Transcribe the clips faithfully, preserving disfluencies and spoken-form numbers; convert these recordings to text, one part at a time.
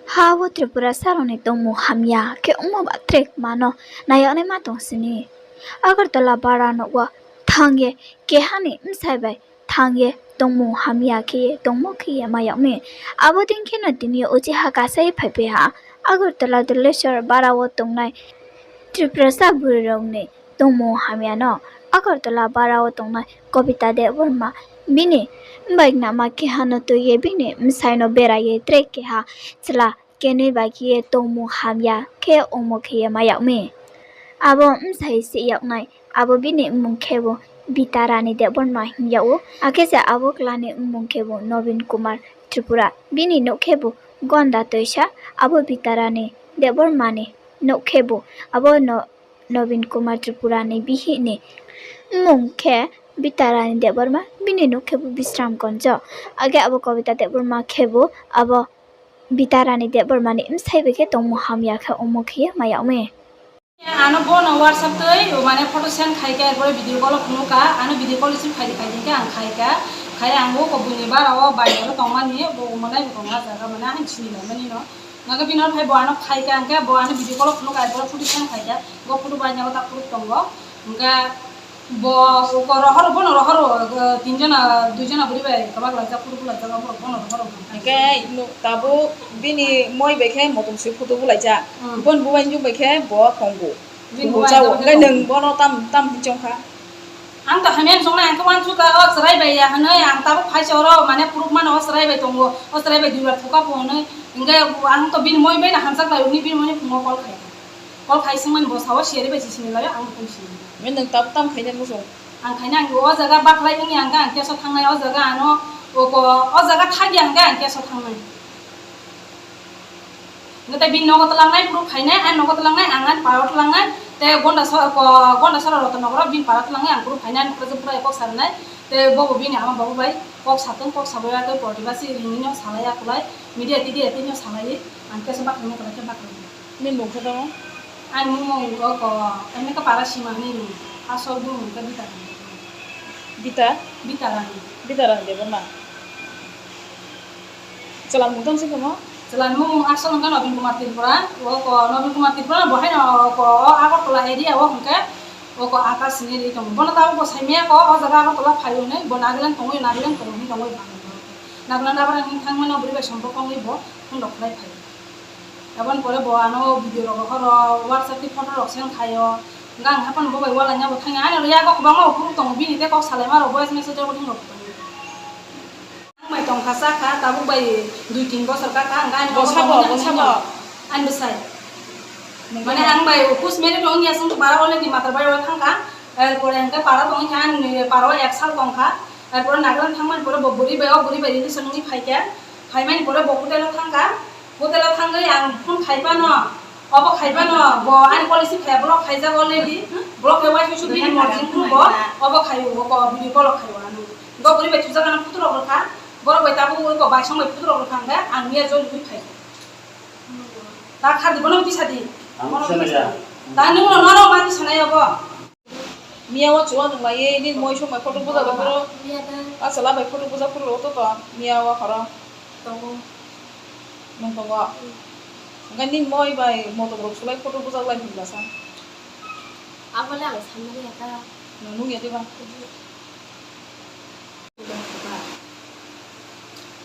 Ha wo Tripurasa rao ni tongmung hamya khe ongmo ba tre kma no nai yag naima tong sini. Agartala bara nouh wo thanng ye keha ni bsai bai thanng ye tongmung hamya khe ye tongmo khe ye ma yag mi. Abo dei khe no tini yo uchih ha kasa ye phaiphai ha Agartala Doleshwar bara wo tongnai Tripurasa buri rao ni tongmung hamya no Agartala bara wo tongnai Kobita Debbarma bini mbai nama keha no tui ye bini bsai no bera ye tre keha chla kenoi bai khe ye tongmung hamya khe ongmo khe ye ma yag mi. Abo bsai sih yag nai, abo bini mmung khebu Bitarani Debbarma hing yag ou, akhe se abo kla ni mmung khebu Nobin Kumar Tripura, bini nouh khebu Gonda Toisa, abo Bitarani Debbarma ni nouh khebu abo no Nobin Kumar Tripura ni bihih ni mmung khe Bitarani Debbarma, bini nouh khebu Bisramganj. Akhe abo Kobita Debbarma khebu abo Bitarani Debbarma ni bsai bai khe tongmung hamya khe ongmo khe ye ma yag mi. Ano bo no WhatsApp tui, mane photo send khai khe, erpore video call o phunuk kha, ano video call receive khai di khai di khe ang khai kha, khai ang bo kobui ni bara wo bai oro tongmani, bo manai bo tongma jaga mane ang sini lai mani no. Naga bini phai bo ano khai khe, ang khe bo ano video call o phunuk kha, erpore photo send khai khe, bo photo bai nyago ta proof tongo, hingkhe bo ko rohor, bo no rohor, tin jona, dui jona buri bai kabak laijak, photo bo laijak, abo bo no rohor. Hingkhe tabuk bini moi bai khe motom sui photo bo laijak, Hmm. Bo ni bubai ni bai khe bo tongo. Bini bubai chao. Hingkhe nwng bo no tam, tam hing chong kha? Ang to hamya chongnai, ang khe uansukha, o chwrai bai ya hwnwi, ang tabuk phai se oro, mane proof mano, o chwrai bai tongo, o chwrai bai duibar thuka pho hwnwi, hingkhe ang to bini moi bai no hamjak lai hwnwi bini moi ni phungo call khai kha. Call khai swngmani bo sao, siyari bai se sini lai, ang bo tong sini. Nwng tabuk tam khainai muchung? Ang khainai, ang o jaga bakhlai wngya hwnkhe ang keso thangnai, o jaga ano, o jaga thagya hwnkhe ang keso thangnai. Hingkhe tei bini nogo tlangnai, proof khainai, ani nogo tlangnai, ang ani para tlangnai, tei Gondasora, ko, Gondasora Rotonnogoro bini para tlangnai, ang proof khainai, ani para je pura kok sarnai, tei bobo bini ama babu bai kok satong, kok sabai ya khe porti basi ringni no salai ya kulai, media tidi ya tini no salai, ang kesa bakra no kala khe bakra. Nini mung khe tamo? Ani mung mung ko, ko, ani ka para sima ni mung, asol mung mung ka Bita. Bita? Bita Rani. Bita Rani Debbarma. Chwla mung tong se kamo? Chwla ni mung asol hwnkhe Nobin Kumar Tripura. O ko Nobin Kumar Tripura bo haino ko o Agartala area o hwnkhe o ko Akash ni ri tongo. Bono tabuk bo saimaya ko o jaga Agartala phai hwnwi bo Nagaland tongwi, Nagaland tongwi hwnwi tongwi bo. Nagaland abra hwnwi thangmano bwrwi bai sompok wngwi bo phone rok khlai phai. Aboni pore bo ano video rok rohoro, WhatsApp ni photo rok send khaio. Hwnkhe ang haphano bo bai ualanya bo thangya. Ani yago kwbangma uphuru tongo, bini tei kok salaima rok voice message recording rok tongo. Ang bai tongkha, chakha, tabuk bai dui tin bosor kakha, hwnkhe ani bo sabo, bo sabo. Ani bwsai. Mane ang bai uphus married wngya, chwng para already matar bai o thangkha. Erpore hwnkhe para tongwi kha, ani para o ek sal tongkha. Erpore Nagaland thangmani pore bo bwrwi bai, o bwrwi bai relation wngwi phaikha. Phaimani pore bo hotel o thangkha. Hotel o thangwi ang phone khaiphano, obo khaiphano, bo ani policy phaiya, borok khaijak already. Borok khe uaisusu bini morjing phuru bo, obo khaio, bo ko video call o khaio ano. Bo bwrwi bai thujak ano photo rok rwkha, borok bai tabuk oi ko baisong bai photo rok rwkha hwnkhe ang miya joli wi phai. Ta khardi bono tisa di. Ang tisa nai ya. Ta nung no noro ma tisa nai obo. Miya o chuwa nung lai ye, nini moi song bai photo buja bai phuru. Achwla bai photo buja phuru rw to to, miya o horo. Tongo. Nung tongo. Hmm. Hwnkhe nini moi bai motom rok sulai photo bujak lai hwnba sa. Abo le ang sanmani ya ta. Nung nung ya diba?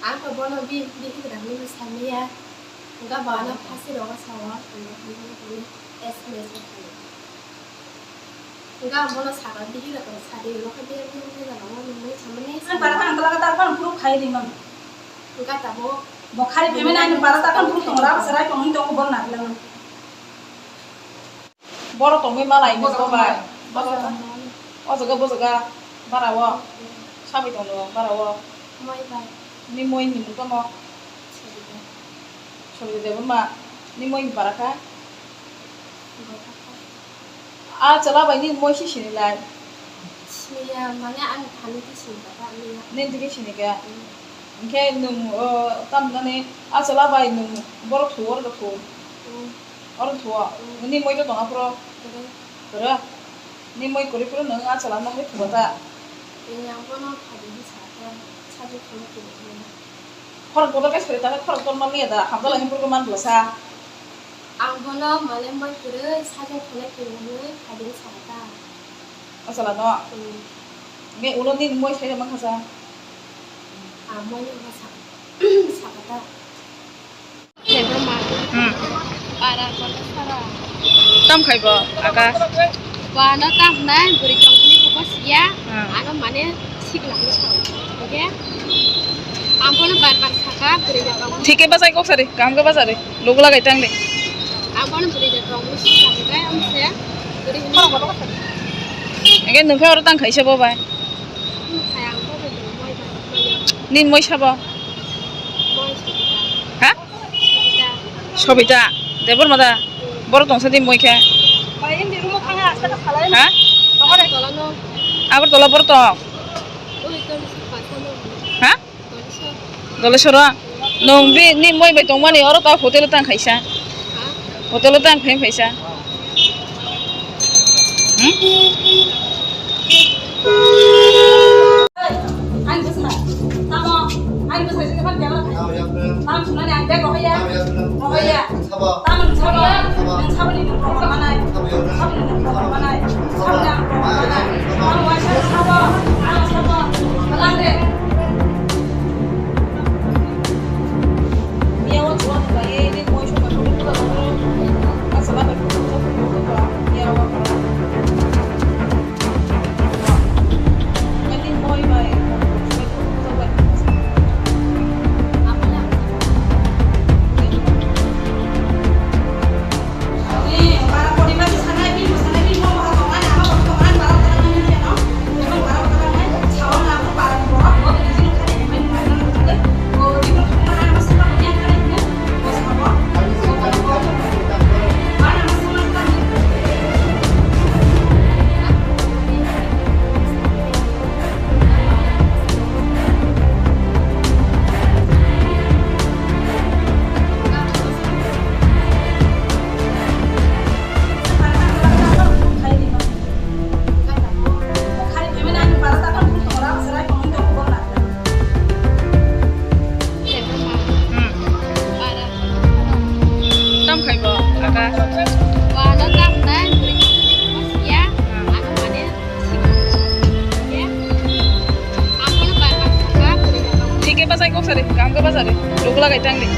Ang to bono bi, bihik rang ni saimaya. Hwnkhe bo ano phasi rogo sao, ang bo hamjagwi tongwi S M S o phai. Hwnkhe ang bono sakha, bihik rok sadi, abo khe bihik bihik rok nungwi samani. Ang para ang tala kata ang phuru khai ri man. Hwnkhe tabuk. Bo khari payment ang para ta ang phuru tong ra, sarai tongwi tongo, bo na lang. Borok tongwi malai ni bai. O jaga, bo jaga, bara o. Sabai tong no, bara o. Moi bai. Ni moi ni mung tamo? Sorida. Sorida Debbarma. Ni moi ni bara kha? Bara kha. A chwla bai ni moi si sini lai? Sini ya, mane ang thani ti sini kha, ani ya. Nini ti sini kha? Hmm. Hwnkhe nwng, o, tam nani a chwla bai nwng borok thu, oro thu? Hmm. Oro thu o? Hmm. Nini moi to tong aphuru? Kwrwi. Kwrwi? Ni moi kwrwi phuru nwng a chwla no hai thu ta? Tei ang bono phadi hwnsa khe, sajwk thangwi kwrwi khe. Khorang kotor khe sori tang khe khorang kotor man ya da, hamjala himphur khe man bla sa. Ang bono male moi kwrwi sajak thongnai khe nungwi phaiding sa ta. Achala no? Hmm. Nge ulo nini moi sai man kha sa. Ang moi no sa, sa ta. Khe bo ma. Hmm. Para kotor sara. Tam khai bo, aka? Bo ano tam nai, bwrwi tong hwnwi bo siya. Hmm. Ano mane sikla hwnwi sa. Oke? Ang bono bar bar saka, bwrwi tong hwnwi. Thik khe bachai kok sari, kaham khe bachari. Logo lagai tang de. Ang bono bwrwi tong hwnwi sikla hwnwi, ang se bwrwi hwnwi. Oke, nung khe oro tang khaisa bo bai. Nini moi sabo? Ha? Sobita. Debor mada? Boro tong sa di moi khe. Ha? Agartala boro tong? Ha? Dolesoro. Nung bi ni moi bai tongmani oro ta hotel o tang khaisa. Hotel o tang khai khaisa. Hmm? Ani bwsa. Tamo? Ani bwsa sini kan tiang khai. Tam sunani ang bag rohoi ya. Rohoi ya. Tamo nung sabo? Nung sabo ni nung rohor manai. Sabo ni nung rohor manai. Sabo ni ang rohor manai. Tamo waisa sabo? Ang sabo. Balang de. Hmm. Tam khai bo, aka? Thik khe bachai kok sari, kaham khe bachari. Logo lagai tang di.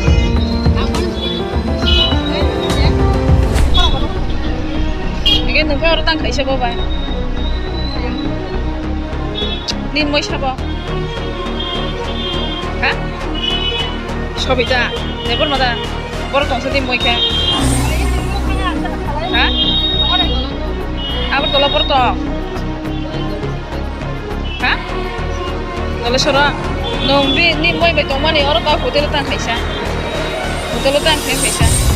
Nung khe oro tang khaisa bo bai. Nini moi sabo? Ha? Sobita. Debor mada? Boro tong sa di moi khe. Ha? Agartala boro tong? Ha? Dolesoro. Nung bi ni moi bai tongmani oro ta hotel o tang khaisa. Hotel o tang khai khaisa.